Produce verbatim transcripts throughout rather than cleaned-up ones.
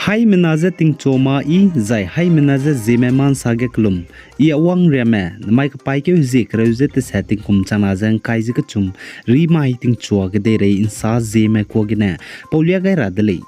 Haimena je tingchuame i, zai haimena je Zeme ma nsa ge kelum, i Awang Riame, namai kepaîkeu hezie kereu ze tese tingkum changna ze ngkai ze kechum, rimai tingchua kedeirei nsa Zeme kuâ gene paulia gai ra de lei.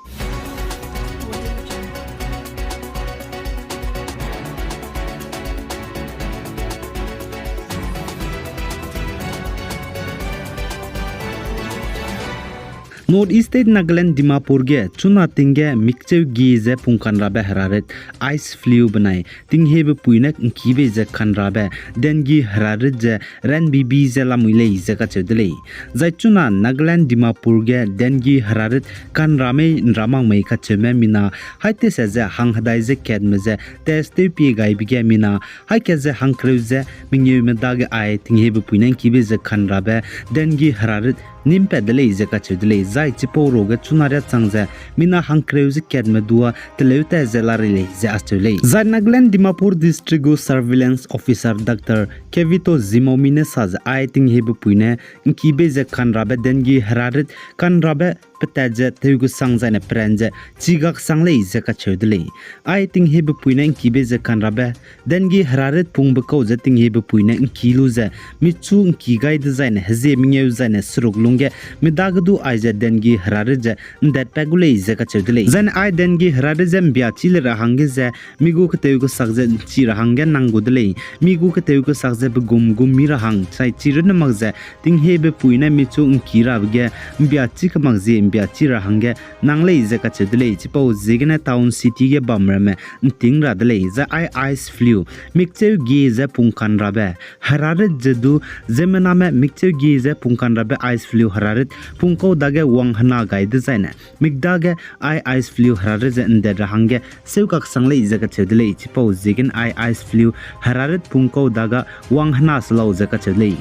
North East State Nagaland Dimapur ge chuna ting ge mikcheu gi ze pungkanrabe herarit ice flu benai tinghebepui ne ngkî bei ze kanrabe dengue herarit ze ranbibi ze lamui lei ze kacheu de lei. Zai chuna Nagaland Dimapur ge dengue herarit kanra mei nra mak mei kacheume mina haitese ze hanghedai ze katme ze test tewpie gaibe ge mina haika ze hangkereu ze mengeume dage ai tinghebepui ne ngkî bei ze kanrabe dengue herarit nîm pat de lei ze kacheu de lei. Zai chipau ruage chuna riâ chang ze mina hangkereu ze katme dua teleu ta ze la rei lei ze acheu lei. Zai Nagaland Dimapur District gu Surveillance Officer Doctor Kevito Zimomine sa ze ai tinghebepui ne ngkî bei ze kanrabe dengue herarit kanrabe petat ze teu kesang zaine peran ze chi gaksang lei ze kacheu de lei. Ai tinghebepui ne ngkî bei ze kanrabe dengue herarit pungbe kau ze tinghebepui ne ngkî lu ze michu ngkî gai dezaine hezie mengeu zaine seruk lungge midage du aize dengue herarit ze ndat pat gu lei ze kacheu de lei. Zaine ai dengue herarit ze mbiachi le ra hangge ze mi gu keteu kesak ze nchi ra hangge nang gu de lei. Mi gu keteu kesak ze begum gum mi ra hang chai chi runne mak ze tinghebepui ne michu ngkî rabe ge mbiachi kemak zie mbiachi ra hangge nang lei ze kacheu de lei. Chipau ziegene town city ge bam ramme nting ra de lei. Zai ai ice flu mikcheu gi ze pungkanrabe herarit ze du, ziemmename mikcheu gi ze pungkanrabe ice flu herarit pungkau dage wang hena gai dezaine mikdage ai ice flu herarit ze ndat ra hangge seu kaksang lei ze kacheu de lei. Chipau ziegene ai ice flu herarit pungkau dage wang hena se lau ze kacheu de lei.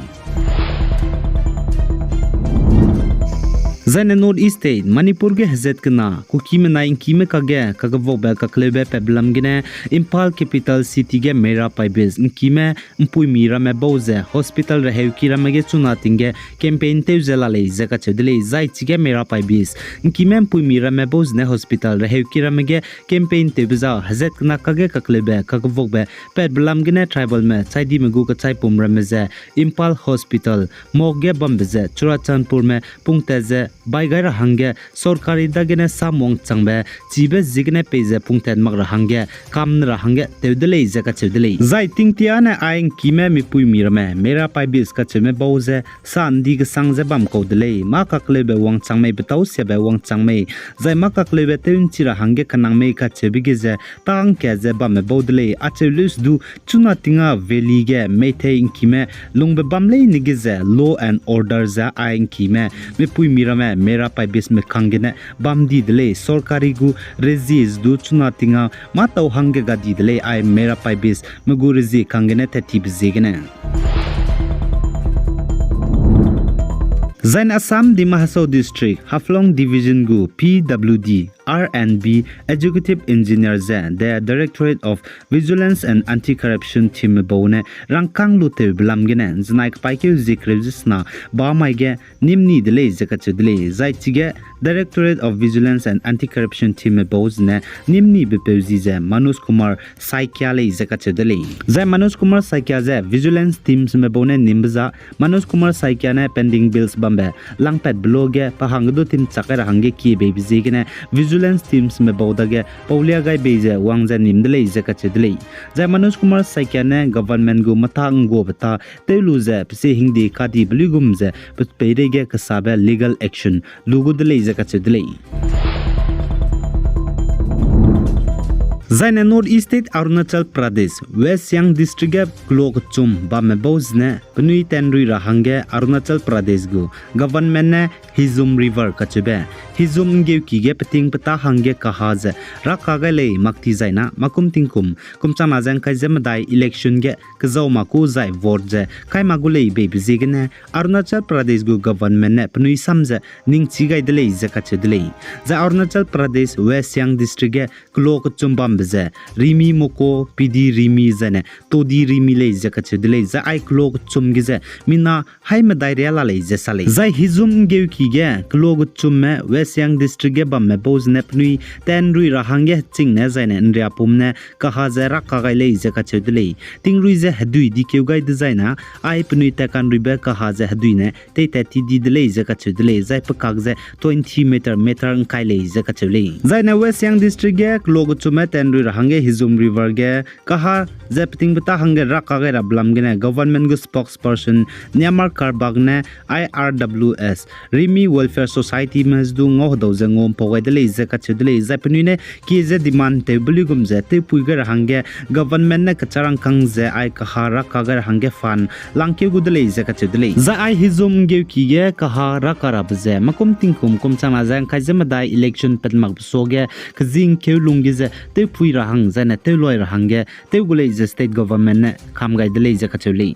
Zaine North East State Manipur ge hezat kena Kukime nai ngkime kage kakevuakbe kakleube patbe lam gene Imphal capital city ge Mera Paibis ngkime mpuimi ramme bau ze hospital reheuki ramme ge chuna ting ge campaign tew ze la lei ze kacheu de lei. Zai chige Mera Paibis ngkime mpuimi ramme bau zene hospital reheuki ramme ge campaign tewbe za hezat kena kage kakleube kakevuakbe patbe lam gene tribalme chaidime gu kechaipum ramme ze Imphal Hospital morgue ge bambe ze Churachandpurme pungtat ze bai gai ra hangge sorkari dagene sam wangchangbe chibe ziegene peize pungtat mak ra hangge kam ne ra hangge tew de lei ze kacheu de lei. Zai tingtia ne ai ngkime mipuimi ramme Mera Paibis kacheume bau ze sa ndi kesang ze bam kau de lei. Mâ kakleube wangchang mei, betau siabe wangchang mei, zai mâ kakleube tew nchi ra hangge kenang mei kacheube ge ze tâ ngka ze bamme bau de lei. Acheu leus du chuna tinga valley ge meithei ngkime lungbe bam leine ge ze law and order ze ai ngkime mipuimi ramme Mera Paibisme kang gene bam di de lei. Sorkari gu rezie ze du chuna tinga mâ tau hangge ga di de lei. Ai Mera Paibisme gu rezie kang gene tat tibe ziegene. Zaine Assam Dima Hasao District, Haflong Division gu P W D, R and B Executive Engineer ze The Directorate of Vigilance and Anti-Corruption Teamme bau ne rangkâng lu tewbe lam gene zenai kepaîkeu zie kereu ze sena ba mai ge nîm ni de lei ze kacheu de lei. Zai chige Directorate of Vigilance and Anti-Corruption Teamme bau zene nîm nibe peu zi ze Manoj Kumar Saikia lei ze kacheu de lei. Zai Manoj Kumar Saikia ze Vigilance Teamsme bau ne nîmbe za, Manoj Kumar Saikia ne pending bills bambe langpatbe lo ge pa hangge du timchak kai ra hangge kiebeibe ziegene Vigilance Teamsme bau dage paulia gai bei ze wang ze nîm de lei ze kacheu de lei. Zai Manoj Kumar Saikia ne government gu mata ngguabe ta tew lu ze pe sie hingde kadibe luigum ze pe peireige kesabe legal action lu gu de lei ze kacheu de lei. Zaine North East State Arunachal Pradesh, West Siang District ge kelo kechum bamme bau zene penui tanrui ra hangge Arunachal Pradesh gu government ne Hizum River kacheube, Hizum nggeuki ge peting peta hangge kaha ze raka gai lei mak ti zaina, makum tingkum, kum changna ze ngkai ze medai election ge kezau mak ku zai vote ze kai mak gu lei beibe ziegene Arunachal Pradesh gu government ne penui sam ze ningchi gai de lei ze kacheu de lei. Zai Arunachal Pradesh West Siang District ge kelo kechum bambe ze Rimi Moko, Pidi Rimi zaine Todi Rimi lei ze kacheu de lei. Zai ai kelo kechum ge ze mina haî medai riâ la lei ze sa lei. Zai hizum ’nggeuki ge kelo kechumme West Siang District ge bamme bau zene penui tenrui ra hangge heching ne zaine ’nriapum ne kaha ze raka gai lei ze kacheu de lei. Tingrui ze hedui dikeu gai dezaine, ai penui tat kanruibe kaha ze hedui ne teitat ti di de lei ze kacheu de lei. Zai pe kak ze twenty meter, meter ’ngkai lei ze kacheu lei. Zaine West Siang District ge kelo kechumme tenrui ra hangge Hizum River ge kaha ze peting peta hangge raka gai rabe lam gene government gu spokesperson Nyamar Karbak ne I R W S, Rimi Welfare Society me ze du ngau hedau ze ngau ’mpau gai de lei ze kacheu de lei. Zai penui ne kie ze demand tewbe luigum ze tewpui gai ra hangge government ne kecharangkâng ze ai kaha raka gai ra hangge fund langkeu gu de lei ze kacheu de lei. Zai ai hizum ’nggeuki ge kaha raka rabe ze makum tingkum kum changna ze ’ngkai ze medai election pat makbe suage kezingkeu lungge ze tewpui ra hang zaine tewloi ra hangge tew gu lei ze state government ne kam gai de lei ze kacheu lei.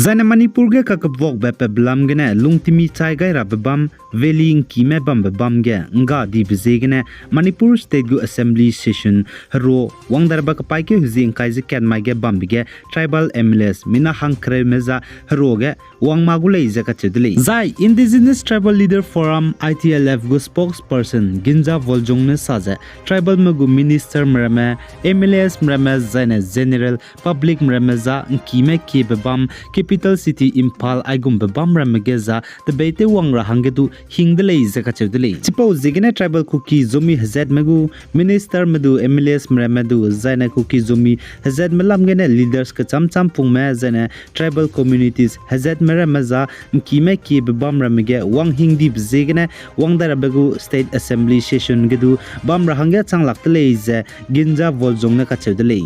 Zaine Manipur ge kakebuakbe patbe lam gene lungtimi chai gai rabe bam, valley ’ngkime bambe bam ge ’ngga dibe ziegene Manipur State gu Assembly Session herua wang dai rabe kepaîkeu hezie ’ngkai ze kat mai ge bambe ge tribal M L As mina hangkereume za herua ge wang ma gu lei ze kacheu de lei. Zai Indigenous Tribal Leader Forum, I T L F gu spokesperson Ginza Volzong ne sa ze tribalme gu ministerme ramme, M L As me ramme zaine general publicme ramme za ’ngkime kiebe bam, capital city Imphal aigumbe bam ramme ge za tebeitew wang ra hangge du hing de lei ze kacheu de lei. Chipau ziegene tribal Kuki Zomi hezatme gu ministerme du, M L As me ramme du, zaine Kuki Zomi hezatme lam gene leaders kecham cham pungme, zaine tribal communities hezatme ramme za ’ngkime kiebe bam ramme ge wang hing dibe ziegene wang dai rabe gu State Assembly Session ge du bam ra hangge chang lak de lei ze Ginza Volzong ne kacheu de lei.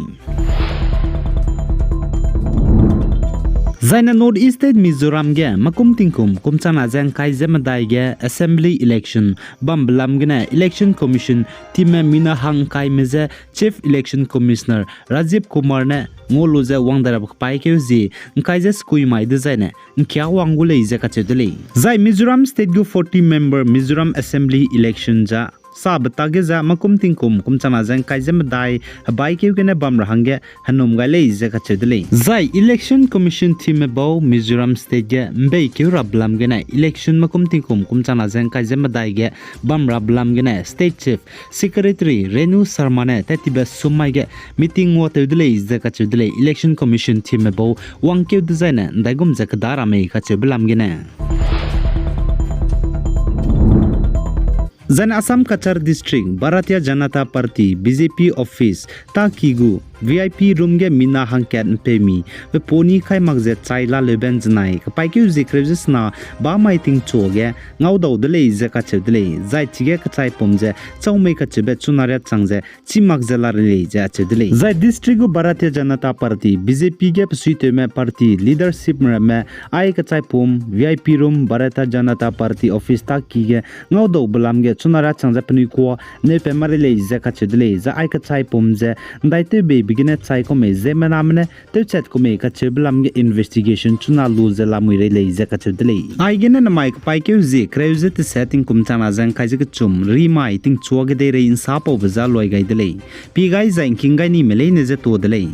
Zaine North East State Mizoram ge makum tingkum kum changna ze ’ngkai ze medai ge Assembly Election bambe lam gene Election Commission teamme mina hangkaime ze Chief Election Commissioner Rajiv Kumar ne ngau lu ze wang dai rabe kepaîkeu hezie ’ngkai ze sekui mai dezaine ’ngkia wang gu lei ze kacheu de lei. Zai Mizoram State gu forty member Mizoram Assembly Election za sabe tage za makum tingkum kum changna ze ’ngkai ze medai hebaîkeu gene bam ra hangge henum gai lei ze kacheu de lei. Zai Election Commission teamme bau Mizoram State ge ’mbeikeu rabe lam gene election makum tingkum kum changna ze ’ngkai ze medai ge bam rabe lam gene State Chief Secretary Renu Sharma ne tat tibe sum mai ge meeting nguatew de lei ze kacheu de lei. Election Commission teamme bau wangkeu dezaine ’ndaigum ze keda ra mei kacheube lam gene. Zaine Assam Cachar District Bharatiya Janata Party, B J P office taki gu V I P room ge mina hangkat ’mpeumi pe poni kai mak ze chai laleube ’nzenai kepaîkeu hezie kereu ze sena ba mai tingchua ge ngaudau de lei ze kacheu de lei. Zai chige kechaipum ze chau mei kacheube chuna riâ chang ze chî mak ze la rei lei ze acheu de lei. Zai district gu Bharatiya Janata Party, B J P ge besuitewme party leadershipme ramme ai kechaipum V I P room Bharatiya Janata Party office taki ge ngaudaube lam ge chuna riâ chang ze penui kuâ neu pat ma rei lei ze kacheu de lei. Zai ai kechaipum ze ’ndaitewbeibe gene chai ku mei ziemmename ne tewchat ku mei kacheube lam ge investigation chuna lu ze lamui rei lei ze kacheu de lei. Aigene namai kepaîkeu hezie kereu ze teset tingkum changna ze ’ngkai ze kechum rimai tingchua ge deirei ’nsapaube za loi gai de lei. Pie gai zai ’ngking gai nime leine ze tuâ de lei.